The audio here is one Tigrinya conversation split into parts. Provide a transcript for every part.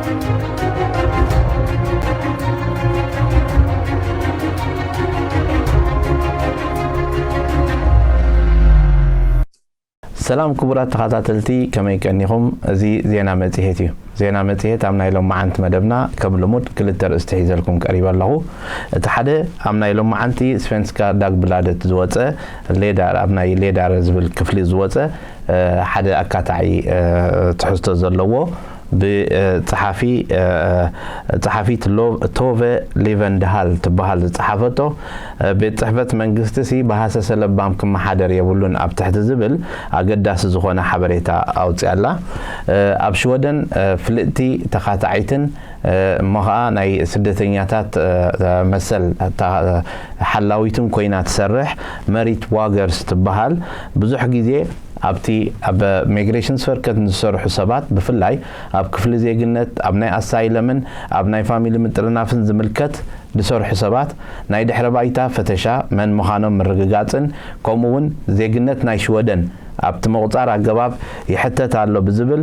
ሰላም ክቡራት ተኸታተልቲ፣ ከመይ ቀኒኹም? እዚ ዜና መጽሔት እዩ። ዜና መጽሔት ኣብ ናይ ሎመዓንቲ መደብና ከም ልሙድ ክልተ ርእስቲ ሒዘልኩም ቀሪበ ኣለኹ። እቲ ሓደ ኣብ ናይ ሎመዓንቲ ስቨንስካ ዳግብላደት ዝወጸ ሌዳር፣ ኣብ ናይ ሌዳር ዝብል ክፍሊ ዝወጸ ሓደ ኣካታዒ ትሕዝቶ ዘለዎ ብጸሓፊ ጸሓፊት ቶቨ ሊቨንድሃል ትበሃል ዝጸሓፈቶ፣ ቤት ጽሕፈት መንግስቲ ሲ ብሃሰሰ ለባም ክመሓደር የብሉን ኣብ ትሕቲ ዝብል ኣገዳሲ ዝኾነ ሓበሬታ ኣውፅኣላ። ኣብ ሽወደን ፍልጥቲ ተኻታዒትን እሞ ኸዓ ናይ ስደተኛታት መሰል ሓላዊትን ኮይና ትሰርሕ መሪት ዋገርስ ትበሃል ብዙሕ ግዜ ኣብቲ ኣብ ሚግሬሽን ስቨርከት ንዝሰርሑ ሰባት ብፍላይ ኣብ ክፍሊ ዜግነት ኣብ ናይ ኣሳይለምን ኣብ ናይ ፋሚሊ ምጥርናፍን ዝምልከት ዝሰርሑ ሰባት ናይ ድሕረ ባይታ ፈተሻ መን ምዃኖም ምርግጋፅን ከምኡ እውን ዜግነት ናይ ሽወደን ኣብቲ ምቑፃር ኣገባብ ይሕተት ኣሎ ብዝብል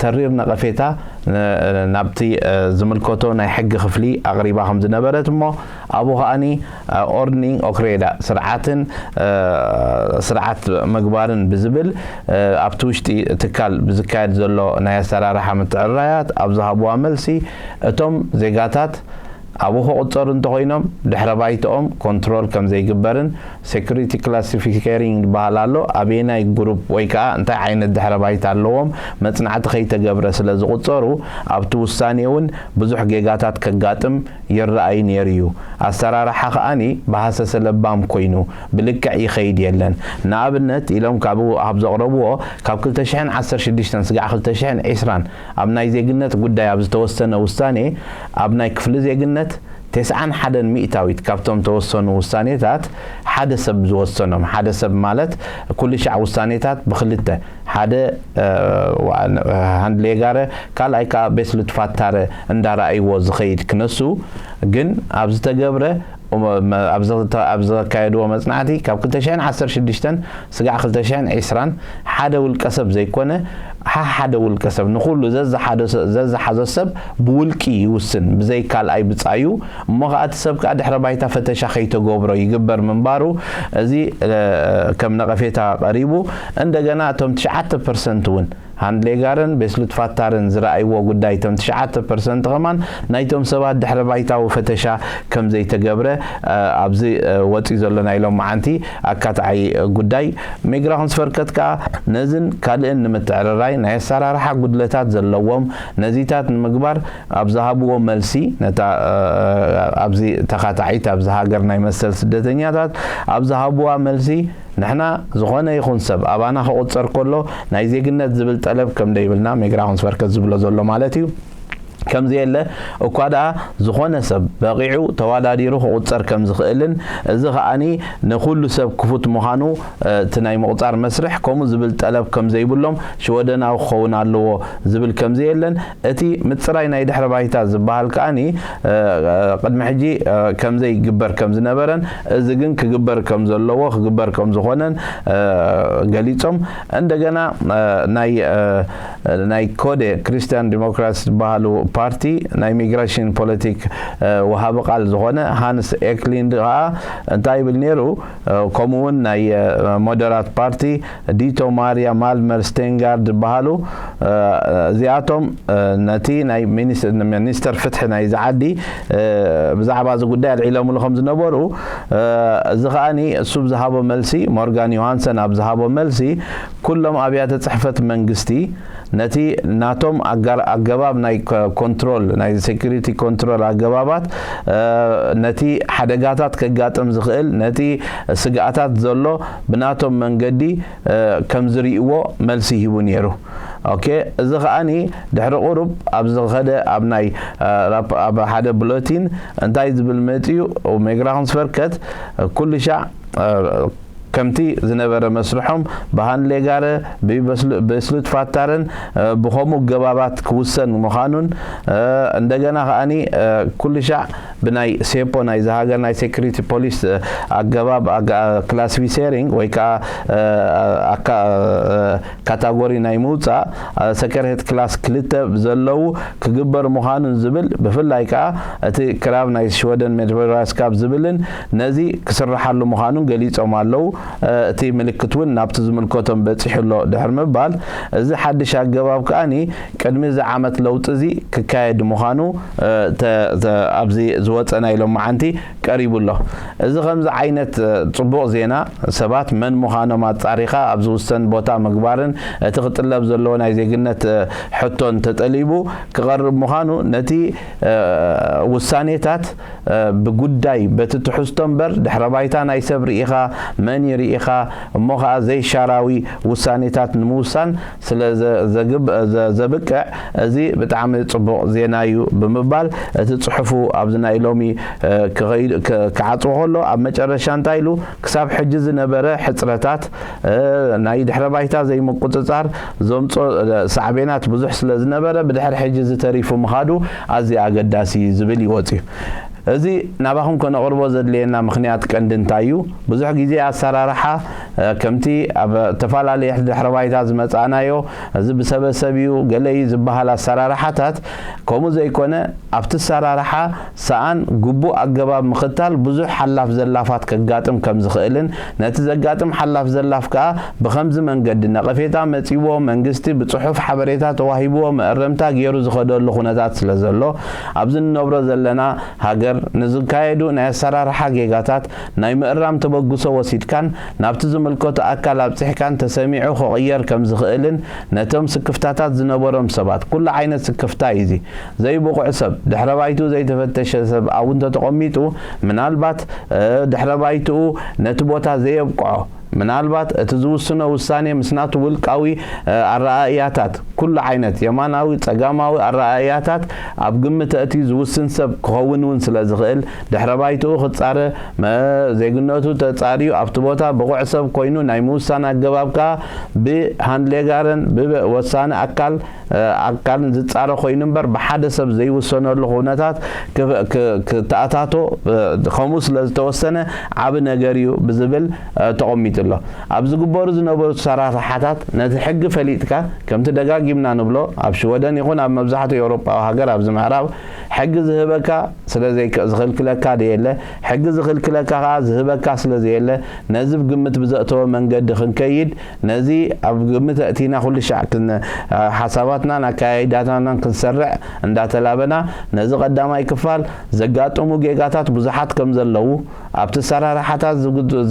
ተሪር ነቐፌታ ናብቲ ዝምልከቶ ናይ ሕጊ ክፍሊ ኣቕሪባ ከም ዝነበረት እሞ ኣብኡ ከዓኒ ኦርድኒንግ ኦክሬዳ ስርዓትን ስርዓት ምግባርን ብዝብል ኣብቲ ውሽጢ ትካል ብዝካየድ ዘሎ ናይ ኣሰራርሓ ምትዕርራያት ኣብ ዝሃብዋ መልሲ እቶም ዜጋታት ኣብኡ ክቑፀሩ እንተኮይኖም ድሕረ ባይትኦም ኮንትሮል ከም ዘይግበርን ሴኩሪቲ ክላሲፊኬሪንግ ዝበሃል ኣሎ ኣበየናይ ግሩፕ ወይ ከዓ እንታይ ዓይነት ድሕረ ባይታ ኣለዎም መፅናዕቲ ከይተገብረ ስለ ዝቑፀሩ ኣብቲ ውሳኔ እውን ብዙሕ ጌጋታት ከጋጥም ይረኣይ ነይሩ እዩ። ኣሰራርሓ ከኣኒ ብሃሰሰ ለባም ኮይኑ ብልክዕ ይኸይድ የለን። ንኣብነት ኢሎም ካብኡ ኣብ ዘቕረብዎ ካብ ክልተ ሽሕን ዓሰርተ ሽዱሽተን ስጋዕ ክልተ ሽሕን ዕስራን ኣብ ናይ ዜግነት ጉዳይ ኣብ ዝተወሰነ ውሳኔ ኣብ ናይ ክፍሊ ዜግነት ተስዓን ሓደን ሚእታዊት ካብቶም ተወሰኑ ውሳኔታት ሓደ ሰብ ዝወሰኖም ሓደ ሰብ ማለት ኩሉ ሻዕ ውሳኔታት ብክልተ ሓደ ሃንድሌጋረ ካልኣይ ከዓ ቤስሉትፋታረ እንዳረኣይዎ ዝኸይድ ክነሱ ግን ኣብ ዝተገብረ ኣብ ዘካየድዎ መፅናዕቲ ካብ ክልተ ሽሕን ዓሰርተ ሽዱሽተን ስጋዕ ክልተ ሽሕን ዕስራን ሓደ ውልቀ ሰብ ዘይኮነ ሓደ ውልቀ ሰብ ንኩሉ ዘዝሓዞ ሰብ ብውልቂ ይውስን ብዘይ ካልኣይ ብፃዩ እሞ ከዓ እቲ ሰብ ከዓ ድሕረ ባይታ ፈተሻ ከይተገብሮ ይግበር ምንባሩ እዚ ከም ነቐፌታ ቀሪቡ እንደገና እቶም ትሽዓተ ፐርሰንት እውን ሃንድሌጋርን ቤስሉትፋታርን ዝረኣይዎ ጉዳይ እቶም ትሽዓተ ፐርሰንት ከማን ናይቶም ሰባት ድሕረ ባይታዊ ፈተሻ ከም ዘይተገብረ ኣብዚ ወፂኡ ዘሎ ናይ ሎመዓንቲ ኣካታዓይ ጉዳይ ሚግራኹንስፈርከት ከዓ ነዝን ካልእን ንምትዕርራይ ናይ ኣሰራርሓ ጉድለታት ዘለዎም ነዚታት ንምግባር ኣብ ዝሃብዎ መልሲ ነታ ኣብዚ ተኻታዒት ኣብዚ ሃገር ናይ መሰል ስደተኛታት ኣብ ዝሃብዋ መልሲ ንሕና ዝኾነ ይኹን ሰብ ኣባና ክቑፀር ከሎ ናይ ዜግነት ዝብል ጠለብ ከም ደይብልና ሜግራኹንስፈርከት ዝብሎ ዘሎ ማለት እዩ። ከምዚ የለ እኳ ደኣ ዝኾነ ሰብ በቒዑ ተዋዳዲሩ ክቑፀር ከም ዝኽእልን እዚ ከኣኒ ንኹሉ ሰብ ክፉት ምዃኑ እቲ ናይ ምቑፃር መስርሕ ከምኡ ዝብል ጠለብ ከም ዘይብሎም ሽወደናዊ ክኸውን ኣለዎ ዝብል ከም ዘየለን እቲ ምፅራይ ናይ ድሕረ ባይታ ዝበሃል ከኣኒ ቅድሚ ሕጂ ከም ዘይግበር ከም ዝነበረን እዚ ግን ክግበር ከም ዘለዎ ክግበር ከም ዝኾነን ገሊፆም እንደገና ናይ ናይ ኮደ ክርስቲያን ዲሞክራትስ ዝበሃሉ ፓርቲ ናይ ሚግራሽን ፖለቲክ ወሃቢ ቃል ዝኾነ ሃንስ ኤክሊንድ ከዓ እንታይ ይብል ነይሩ ከምኡ እውን ናይ ሞደራት ፓርቲ ዲቶ ማርያ ማልመር ስቴንጋርድ ዝበሃሉ እዚኣቶም ነቲ ናይ ሚኒስተር ፍትሒ ናይ ዝዓዲ ብዛዕባ እዚ ጉዳይ ኣልዒሎምሉ ከም ዝነበሩ እዚ ከዓኒ እሱ ብዝሃቦ መልሲ ሞርጋን ዮሃንሰን ኣብ ዝሃቦ መልሲ ኩሎም ኣብያተ ፅሕፈት መንግስቲ ነቲ ናቶም ኣገባብ ናይ ኮንትሮል ናይ ሴኩሪቲ ኮንትሮል ኣገባባት ነቲ ሓደጋታት ከጋጥም ዝኽእል ነቲ ስግኣታት ዘሎ ብናቶም መንገዲ ከም ዝርእይዎ መልሲ ሂቡ ነይሩ። ኦኬ እዚ ከዓኒ ድሕሪ ቁሩብ ኣብ ዝኸደ ኣብ ናይ ኣብ ሓደ ብሎቲን እንታይ ዝብል መፅዩ ሜግራኹንስፈርከት ኩሉ ሻዕ ከምቲ ዝነበረ መስርሖም ብሃንሌጋረ ብበስሉት ፋታረን ብኸምኡ ገባባት ክውሰን ምዃኑን እንደገና ከኣኒ ኩሉ ሻዕ ብናይ ሴፖ ናይ ዝሃገር ናይ ሴኩሪቲ ፖሊስ ኣገባብ ክላሲፊሴሪንግ ወይ ከዓ ካታጎሪ ናይ ምውፃእ ሰከርሄት ክላስ ክልተ ዘለዉ ክግበር ምዃኑን ዝብል ብፍላይ ከዓ እቲ ክራብ ናይ ሽወደን ሜድቨራስካብ ዝብልን ነዚ ክስርሓሉ ምዃኑን ገሊፆም ኣለዉ። እቲ ምልክት እውን ናብቲ ዝምልከቶም በፂሑ ኣሎ ድሕር ምባል እዚ ሓድሽ ኣገባብ ከዓኒ ቅድሚ እዚ ዓመት ለውጢ እዚ ክካየድ ምዃኑ ኣብዚ ዝወፀ ናይ ሎማዓንቲ ቀሪቡ ኣሎ። እዚ ከምዚ ዓይነት ፅቡቕ ዜና ሰባት መን ምዃኖም ኣፃሪኻ ኣብ ዝውሰን ቦታ ምግባርን እቲ ክጥለብ ዘለዎ ናይ ዜግነት ሕቶን ተጠሊቡ ክቐርብ ምዃኑ ነቲ ውሳኔታት ብጉዳይ በቲ ትሕዝቶ እምበር ድሕረ ባይታ ናይ ሰብ ርኢኻ መን ይርኢኻ እሞ ከዓ ዘይሻራዊ ውሳኔታት ንምውሳን ስለ ዘብቅዕ እዚ ብጣዕሚ ፅቡቕ ዜና እዩ ብምባል እቲ ፅሑፉ ኣብዚ ናይ ሎሚ ክዓፅዎ ከሎ ኣብ መጨረሻ እንታይ ኢሉ ክሳብ ሕጂ ዝነበረ ሕፅረታት ናይ ድሕረ ባይታ ዘይምቁፅፃር ዘምፆ ሳዕቤናት ብዙሕ ስለ ዝነበረ ብድሕሪ ሕጂ ዝተሪፉ ምኻዱ ኣዝዩ ኣገዳሲ እዩ ዝብል ይወፅዩ። እዚ ናባኹም ከነቕርቦ ዘድልየና ምኽንያት ቀንዲ እንታይ እዩ? ብዙሕ ግዜ ኣሰራርሓ ከምቲ ኣብ ተፈላለየ ድሕረ ባይታ ዝመፃእናዮ እዚ ብሰበሰብ እዩ ገለ እዩ ዝበሃል ኣሰራርሓታት ከምኡ ዘይኮነ ኣብቲ ኣሰራርሓ ሰኣን ግቡእ ኣገባብ ምኽታል ብዙሕ ሓላፍ ዘላፋት ከጋጥም ከም ዝኽእልን ነቲ ዘጋጥም ሓላፍ ዘላፍ ከኣ ብኸምዚ መንገዲ ነቐፌታ መጺዎ መንግስቲ ብጽሑፍ ሓበሬታ ተዋሂብዎ መእረምታ ገይሩ ዝኸደሉ ኩነታት ስለ ዘሎ ኣብዚ ንነብሮ ዘለና ሃገር ንዝካየዱ ናይ ኣሰራርሓ ጌጋታት ናይ ምእራም ተበግሶ ወሲድካን ናብቲ ዝምልከቶ ኣካል ኣብጺሕካን ተሰሚዑ ክቕየር ከም ዝኽእልን ነቶም ስክፍታታት ዝነበሮም ሰባት ኩሉ ዓይነት ስክፍታ እዩ እዚ ዘይብቑዕ ሰብ ድሕረ ባይትኡ ዘይተፈተሸ ሰብ ኣብኡ እንተተቐሚጡ ምናልባት ድሕረ ባይትኡ ነቲ ቦታ ዘየብቅዖ ምናልባት እቲ ዝውስኖ ውሳኔ ምስ ናቱ ውልቃዊ ኣረኣእያታት ኩሉ ዓይነት የማናዊ ጸጋማዊ ኣረኣእያታት ኣብ ግምት ኣእትዩ ዝውስን ሰብ ክኸውን እውን ስለ ዝኽእል ድሕረ ባይትኡ ክጻረ ዜግነቱ ተጻርዩ ኣብቲ ቦታ ብቑዕ ሰብ ኮይኑ ናይ ምውሳን ኣገባብ ከኣ ብሃንሌጋረን ብወሳኒ ኣካል ኣካልን ዝጻረ ኮይኑ እምበር ብሓደ ሰብ ዘይውሰነሉ ኩነታት ክተኣታቶ ከምኡ ስለ ዝተወሰነ ዓቢ ነገር እዩ ብዝብል ተቐሚጡ ኣሎ። ኣብ ዝግበሩ ዝነበሩ ሰራርሓታት ነቲ ሕጊ ፈሊጥካ ከምቲ ደጋጊምና ንብሎ ኣብ ሽወደን ይኹን ኣብ መብዛሕትኡ ኤውሮጳዊ ሃገር ኣብዚ ምዕራብ ሕጊ ዝህበካ ስለ ዝኽልክለካ ደየለ ሕጊ ዝኽልክለካ ከዓ ዝህበካ ስለ ዘየለ ነዚ ብግምት ብዘእተወ መንገዲ ክንከይድ ነዚ ኣብ ግምት ኣእቲና ኩሉ ሻዕ ሓሳባትናን ኣካያይዳታናን ክንሰርዕ እንዳተላበና ነዚ ቀዳማይ ክፋል ዘጋጥሙ ጌጋታት ብዙሓት ከም ዘለዉ ኣብቲ ኣሰራርሓታት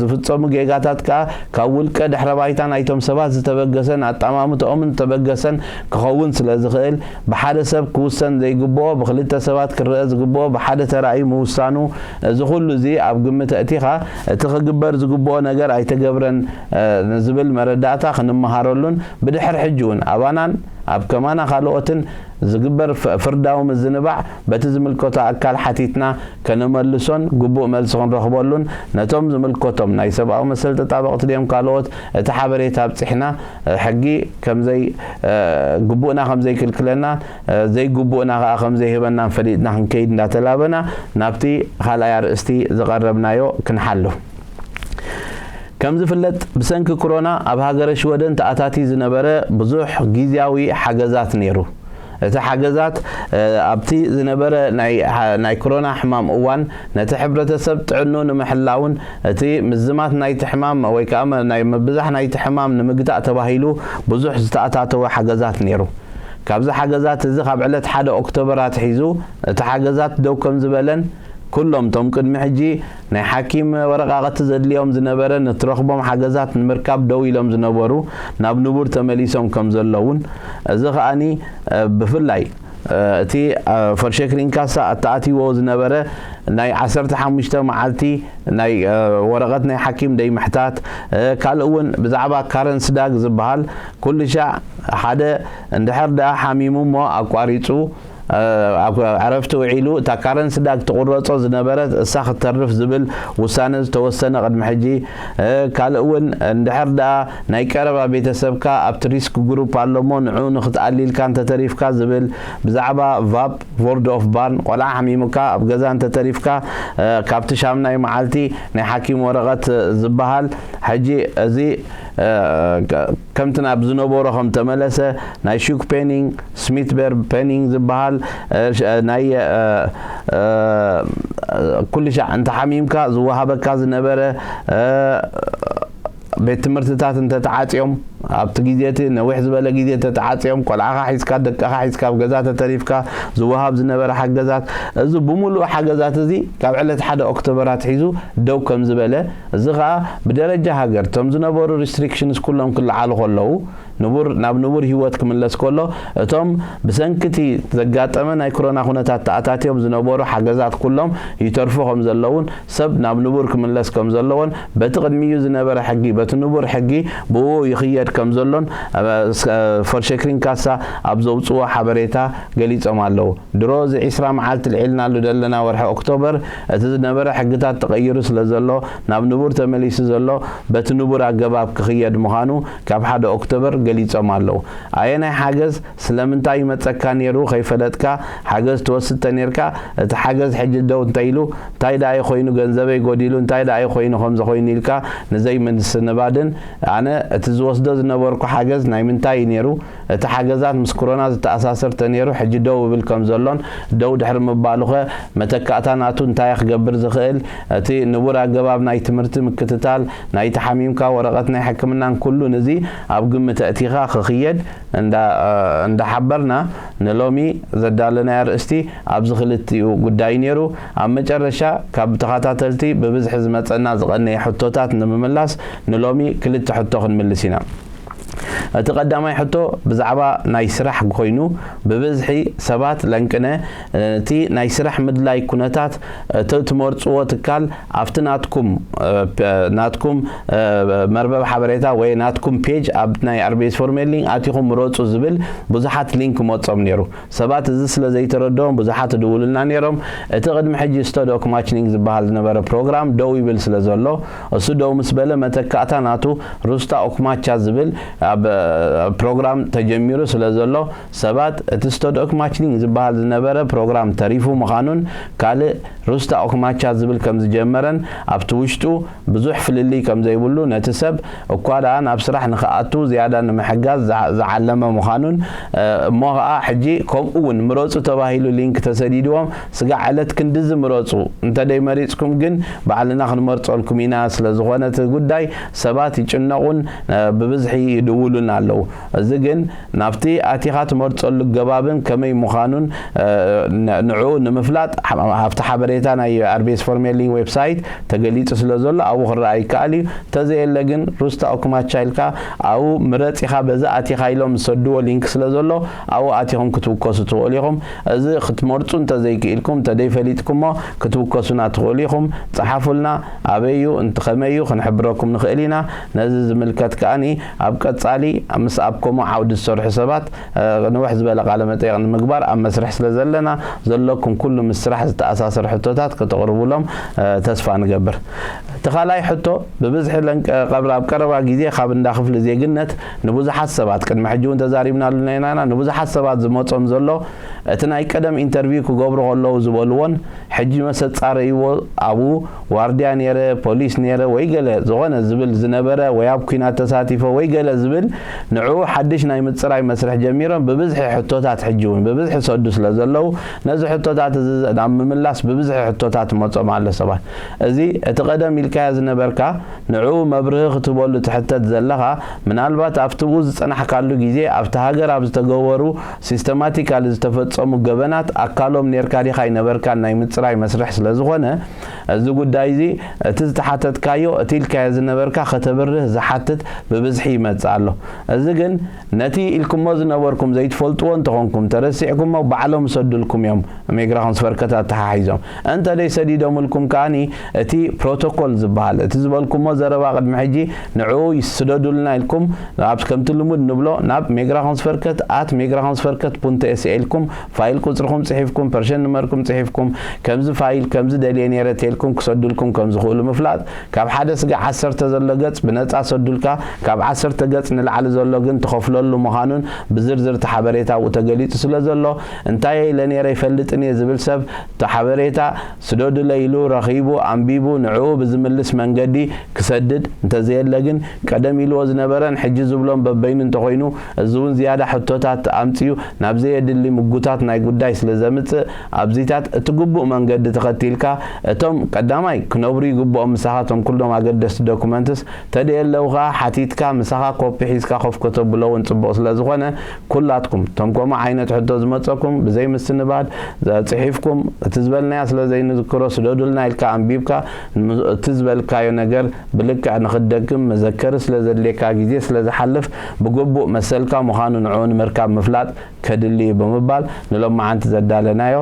ዝፍጸሙ ጌጋታት ከኣ ካብ ውልቀ ድሕረ ባይታ ናይቶም ሰባት ዝተበገሰን ኣጠማምትኦምን ዝተበገሰን ክኸውን ስለ ዝኽእል ብሓደ ሰብ ክውሰን ዘይግብኦ ብክልተ ሰባት ክረአ ዝግብኦ ብሓደ ተራእዩ ምውሳኑ እዚ ኩሉ እዚ ኣብ ግምት ኣእቲኻ እቲ ክግበር ዝግብኦ ነገር ኣይተገብረን ዝብል መረዳእታ ክንመሃረሉን ብድሕር ሕጂ እውን ኣባናን ኣብ ከማና ካልኦትን ዝግበር ፍርዳዊ ምዝንባዕ በቲ ዝምልከቶ ኣካል ሓቲትና ከነመልሶን ግቡእ መልሲ ክንረኽበሉን ነቶም ዝምልከቶም ናይ ሰብኣዊ መሰል ተጣበቕቲ ድዮም ካልኦት እቲ ሓበሬታ ኣብፂሕና ሕጊ ከምዘይ ግቡእና ከምዘይክልክለና ዘይግቡእና ከዓ ከምዘይህበናን ፈሊጥና ክንከይድ እንዳተላበና ናብቲ ካልኣይ ኣርእስቲ ዝቐረብናዮ ክንሓልፍ ከም ዝፍለጥ ብሰንኪ ክሮና ኣብ ሃገረ ሽወደን ተኣታቲ ዝነበረ ብዙሕ ግዝያዊ ሓገዛት ነይሩ። እቲ ሓገዛት ኣብቲ ዝነበረ ናይ ክሮና ሕማም እዋን ነቲ ሕብረተሰብ ጥዕኑ ንምሕላውን እቲ ምዝማት ናይቲ ሕማም ወይ ከዓ ናይ ምብዛሕ ናይቲ ሕማም ንምግታእ ተባሂሉ ብዙሕ ዝተኣታተወ ሓገዛት ነይሩ። ካብዚ ሓገዛት እዚ ካብ ዕለት ሓደ ኦክቶበር ኣትሒዙ እቲ ሓገዛት ደው ከም ዝበለን ኩሎም ቶም ቅድሚ ሕጂ ናይ ሓኪም ወረቃቐቲ ዘድልዮም ዝነበረ ንትረኽቦም ሓገዛት ንምርካብ ደው ኢሎም ዝነበሩ ናብ ንቡር ተመሊሶም ከም ዘለውን እዚ ከኣኒ ብፍላይ እቲ ፈርሸክሪንካሳ ኣተኣትይዎ ዝነበረ ናይ ዓሰርተ ሓሙሽተ መዓልቲ ናይ ወረቐት ናይ ሓኪም ደይ ምሕታት ካልእ እውን ብዛዕባ ካረንስ ዳግ ዝበሃል ኩሉ ሻዕ ሓደ እንድሕር ደኣ ሓሚሙ እሞ ኣቋሪፁ ኣብ ዕረፍቲ ውዒሉ እታ ካረንሲ ዳግ ትቑረጾ ዝነበረት እሳ ክትተርፍ ዝብል ውሳነ ዝተወሰነ ቅድሚ ሕጂ፣ ካልእ እውን እንድሕር ደኣ ናይ ቀረባ ቤተሰብካ ኣብቲ ሪስክ ግሩፕ ኣሎ እሞ ንዑ ንክትኣሊ ኢልካ እንተተሪፍካ ዝብል ብዛዕባ ቫፕ ቮርድ ኦፍ ባርን ቆልዓ ሓሚሙካ ኣብ ገዛ እንተተሪፍካ ካብቲ ሻምናይ መዓልቲ ናይ ሓኪም ወረቐት ዝበሃል ሕጂ እዚ ከምቲ ናብ ዝነበሮ ከም ተመለሰ ናይ ሹክ ፔኒንግ ስሚትበርግ ፔኒንግ ዝበሃል ናይ ኩሉ ሻዕ እንተ ሓሚምካ ዝወሃበካ ዝነበረ ቤት ትምህርትታት እንተተዓፅዮም ኣብቲ ግዜ እቲ ነዊሕ ዝበለ ግዜ ተተዓፅዮም ቆልዓኻ ሒዝካ ደቅኻ ሒዝካ ኣብ ገዛ ተተሪፍካ ዝወሃብ ዝነበረ ሓገዛት እዚ ብምሉእ ሓገዛት እዚ ካብ ዕለት ሓደ ኦክቶበር ኣትሒዙ ደው ከም ዝበለ እዚ ከዓ ብደረጃ ሃገር እቶም ዝነበሩ ሪስትሪክሽንስ ኩሎም ክለዓሉ ከለዉ ንቡር ናብ ንቡር ህይወት ክምለስ ከሎ እቶም ብሰንኪ እቲ ዘጋጠመ ናይ ኮሮና ኩነታት ተኣታትዮም ዝነበሩ ሓገዛት ኩሎም ይተርፉ ከም ዘለውን ሰብ ናብ ንቡር ክምለስ ከም ዘለዎን በቲ ቅድሚኡ ዝነበረ ሕጊ በቲ ንቡር ሕጊ ብኡ ይኽየድ ከም ዘሎን ፈርሸክሪን ካሳ ኣብ ዘውፅዎ ሓበሬታ ገሊፆም ኣለዉ። ድሮ እዚ ዒስራ መዓልቲ ልዒልናሉ ዘለና ወርሒ ኦክቶበር እቲ ዝነበረ ሕግታት ተቐይሩ ስለ ዘሎ ናብ ንቡር ተመሊሱ ዘሎ በቲ ንቡር ኣገባብ ክኽየድ ምዃኑ ካብ ሓደ ኦክቶበር ገሊፆም ኣለዉ። ኣየናይ ሓገዝ ስለምንታይ ይመፀካ ነይሩ ከይፈለጥካ ሓገዝ ትወስድ ተነይርካ እቲ ሓገዝ ሕጂ ደው እንተኢሉ እንታይ ደኣ ኮይኑ ገንዘበይ ጎዲሉ እንታይ ደኣ ኮይኑ ከምዚ ኮይኑ ኢልካ ንዘይምስንባድን ኣነ እቲ ዝወስዶ ዝነበርኩ ሓገዝ ናይ ምንታይ እዩ ነይሩ እቲ ሓገዛት ምስ ኮሮና ዝተኣሳሰር ተነይሩ ሕጂ ደው እብል ከም ዘሎን ደው ድሕሪ ምባሉኸ መተካእታ ናቱ እንታይ ክገብር ዝኽእል እቲ ንቡር ኣገባብ ናይ ትምህርቲ ምክትታል ናይ ተሓሚምካ ወረቐት ናይ ሕክምናን ኩሉን እዚ ኣብ ግምት ኣእቲኻ ክኽየድ እንዳሓበርና ንሎሚ ዘዳለናዮ ኣርእስቲ ኣብዚ ክልቲኡ ጉዳይ ነይሩ። ኣብ መጨረሻ ካብ ተኸታተልቲ ብብዝሒ ዝመፀና ዝቐነየ ሕቶታት ንምምላስ ንሎሚ ክልተ ሕቶ ክንምልስ ኢና። እቲ ቀዳማይ ሕቶ ብዛዕባ ናይ ስራሕ ኮይኑ ብብዝሒ ሰባት ለንቅነ እቲ ናይ ስራሕ ምድላይ ኩነታት እቲ ትመርፅዎ ትካል ኣብቲ ናትኩም ናትኩም መርበብ ሓበሬታ ወይ ናትኩም ፔጅ ኣብ ናይ ኣርቤስ ፎርሜሊንግ ኣቲኹም ምረፁ ዝብል ብዙሓት ሊንክ መፆም ነይሩ። ሰባት እዚ ስለ ዘይተረድኦም ብዙሓት ይድውሉልና ነይሮም። እቲ ቅድሚ ሕጂ ስቶድ ኦክማችኒንግ ዝበሃል ዝነበረ ፕሮግራም ደው ይብል ስለ ዘሎ እሱ ደው ምስ በለ መተካእታ ናቱ ሩስታ ኦክማቻ ዝብል ኣብ ፕሮግራም ተጀሚሩ ስለ ዘሎ ሰባት እቲ ስቶድ ኦክማችኒንግ ዝበሃል ዝነበረ ፕሮግራም ተሪፉ ምዃኑን ካልእ ሩስታ ኦክማቻ ዝብል ከም ዝጀመረን ኣብቲ ውሽጡ ብዙሕ ፍልልይ ከም ዘይብሉ ነቲ ሰብ እኳ ደኣ ናብ ስራሕ ንኽኣቱ ዝያዳ ንምሕጋዝ ዝዓለመ ምዃኑን እሞ ኸዓ ሕጂ ከምኡ እውን ምረፁ ተባሂሉ ሊንክ ተሰዲድዎም ስጋዕ ዕለት ክንድዚ ምረፁ እንተደይ መሪፅኩም ግን ባዕልና ክንመርፀልኩም ኢና ስለ ዝኾነ እቲ ጉዳይ ሰባት ይጭነቑን ብብዝሒ ይድውሉን ኣለዉ። እዚ ግን ናብቲ ኣቲኻ ትመርፀሉ ኣገባብን ከመይ ምዃኑን ንዑ ንምፍላጥ ኣብቲ ሓበሬታ ናይ ኣርቤስ ፎርሜሊንግ ዌብሳይት ተገሊፁ ስለ ዘሎ ኣብኡ ክረኣ ይከኣል እዩ። እንተዘየለ ግን ሩስታ ኦክማቻ ኢልካ ኣብኡ ምረፅ ኢኻ በዚ ኣቲኻ ኢሎም ዝሰድዎ ሊንክ ስለ ዘሎ ኣብኡ ኣቲኹም ክትውከሱ ትኽእሉ ኢኹም። እዚ ክትመርፁ እንተዘይክኢልኩም እንተደይፈሊጥኩሞ ክትውከሱና ትኽእሉ ኢኹም። ፀሓፉልና። ኣበይ እዩ? ከመይ እዩ? ክንሕብረኩም ንኽእል ኢና። ነዚ ዝምልከት ከኣ ኣብ ቀጻሊ ምስ ኣብ ከምኡ ዓውዲ ዝሰርሑ ሰባት ንውሕ ዝበለ ቃለ መጠይቕ ንምግባር ኣብ መስርሕ ስለ ዘለና ዘለኩም ኩሉ ምስ ስራሕ ዝተኣሳሰር ሕቶታት ከተቕርቡሎም ተስፋ ንገብር። እቲ ካልኣይ ሕቶ ብብዝሒ ለንቀ ቀብሪ ኣብ ቀረባ ግዜ ካብ እንዳ ክፍሊ ዜግነት ንብዙሓት ሰባት ቅድሚ ሕጂ እውን ተዛሪብናሉ ነይናና ንብዙሓት ሰባት ዝመጾም ዘሎ እቲ ናይ ቀደም ኢንተርቪው ክገብሩ ከለዉ ዝበልዎን ሕጂ መሰጻረይዎ ኣብኡ ዋርድያ ነይረ፣ ፖሊስ ነይረ ወይ ገለ ዝኾነ ዝብል ዝነበረ ወይ ኣብ ኲናት ተሳቲፈ ወይ ገለ ዝብል ንዕኡ ሓድሽ ናይ ምጽራይ መስርሕ ጀሚሮም ብብዝሒ ሕቶታት ሕጂ እውን ብብዝሒ ሰዱ ስለ ዘለዉ ነዚ ሕቶታት እዚ ናብ ምምላስ ብብዝሒ ሕቶታት መጾም ኣሎ ሰባት። እዚ እቲ ቀደም ኢልካዮ ዝነበርካ ንዕኡ መብርሂ ክትህበሉ ትሕተት ዘለኻ ምናልባት ኣብቲ ብኡ ዝጸናሕካሉ ግዜ ኣብቲ ሃገር ኣብ ዝተገበሩ ሲስተማቲካሊ ዝተፈጸሙ ገበናት ኣካሎም ኔርካ ዲኻ ኣይነበርካን ናይ ምጽራይ መስርሕ ስለ ዝኾነ፣ እዚ ጉዳይ እዚ እቲ ዝተሓተትካዮ፣ እቲ ኢልካዮ ዝነበርካ ከተብርህ ዝሓትት ብብዝሒ ይመጽእ ኣሎ። እዚ ግን ነቲ ኢልኩሞ ዝነበርኩም ዘይትፈልጥዎ እንተኾንኩም፣ ተረሲዕኩሞ፣ ባዕሎም ይሰዱልኩም እዮም። ሜግራ ኮንስፈርከት ኣተሓሒዞም እንተ ደይ ሰዲዶምልኩም ከኣኒ፣ እቲ ፕሮቶኮል ዝበሃል፣ እቲ ዝበልኩሞ ዘረባ ቅድሚ ሕጂ ንዕኡ ይስደዱልና ኢልኩም፣ ኣብ ከምቲ ልሙድ ንብሎ ናብ ሜግራ ኮንስፈርከት at ሜግራ ኮንስፈርከት ቡንተ ኤስኤ ኢልኩም ፋይል ቁጽርኹም ጽሒፍኩም፣ ፐርሸን ንመርኩም ጽሒፍኩም፣ ከምዚ ፋይል ከምዚ ደልየ ነይረ ተልኩም ክሰዱልኩም ከም ዝኽእሉ ምፍላጥ። ካብ ሓደ ስጋዕ ዓሰርተ ዘሎ ገጽ ብነጻ ሰዱልካ፣ ካብ ዓሰርተ ገጽ ንላዕሊ ዘሎ ግን ትኸፍለሉ ምዃኑን ብዝርዝር እቲ ሓበሬታ ኣብኡ ተገሊጹ ስለ ዘሎ፣ እንታይ ኢለ ነይረ ይፈልጥን እየ ዝብል ሰብ እቲ ሓበሬታ ስደዱለይ ኢሉ ረኺቡ፣ ኣንቢቡ፣ ንዕኡ ብዝምልስ መንገዲ ክሰድድ፣ እንተዘየለ ግን ቀደም ኢልዎ ዝነበረን ሕጂ ዝብሎን በበይኑ እንተኾይኑ፣ እዚ እውን ዝያዳ ሕቶታት ኣምጺኡ ናብ ዘየድሊ ምጉታት ናይ ጉዳይ ስለ ዘምጽእ፣ ኣብዚታት እቲ ግቡእ መንገዲ ተኸቲልካ፣ እቶም ቀዳማይ ክነብሩ ይግብኦም ምሳኻ እቶም ኩሎም ኣገደስቲ ዶኩመንትስ፣ ተደየለው ከኣ ሓቲትካ ምሳኻ ኮፒ ሒዝካ ኮፍ ከተብሎ እውን ጽቡቕ ስለ ዝኾነ፣ ኩላትኩም እቶም ከምኡ ዓይነት ሕቶ ዝመጸኩም ብዘይ ምስንባድ፣ ጽሒፍኩም፣ እቲ ዝበልናዮ ስለ ዘይንዝክሮ ስደዱልና ኢልካ ኣንቢብካ፣ ም-፣ እቲ ዝበልካዮ ነገር ብልክዕ ንኽትደግም መዘከሪ ስለ ዘድልየካ፣ ግዜ ስለ ዝሓልፍ፣ ብግቡእ መሰልካ ምዃኑ ንዕኡ ንምርካብ ምፍላጥ ከድሊ እዩ ብምባል፣ ንሎማዓንቲ ዘዳለናዮ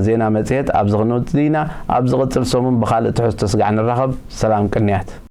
ዜና መጽሔት ኣብዚ ክንውጽእ ኢና። ኣብ ዝቕጽል ሰሙን ብኻልእ ትሕዝቶ ስጋዕ ንራኸብ። ሰላም ቅንያት።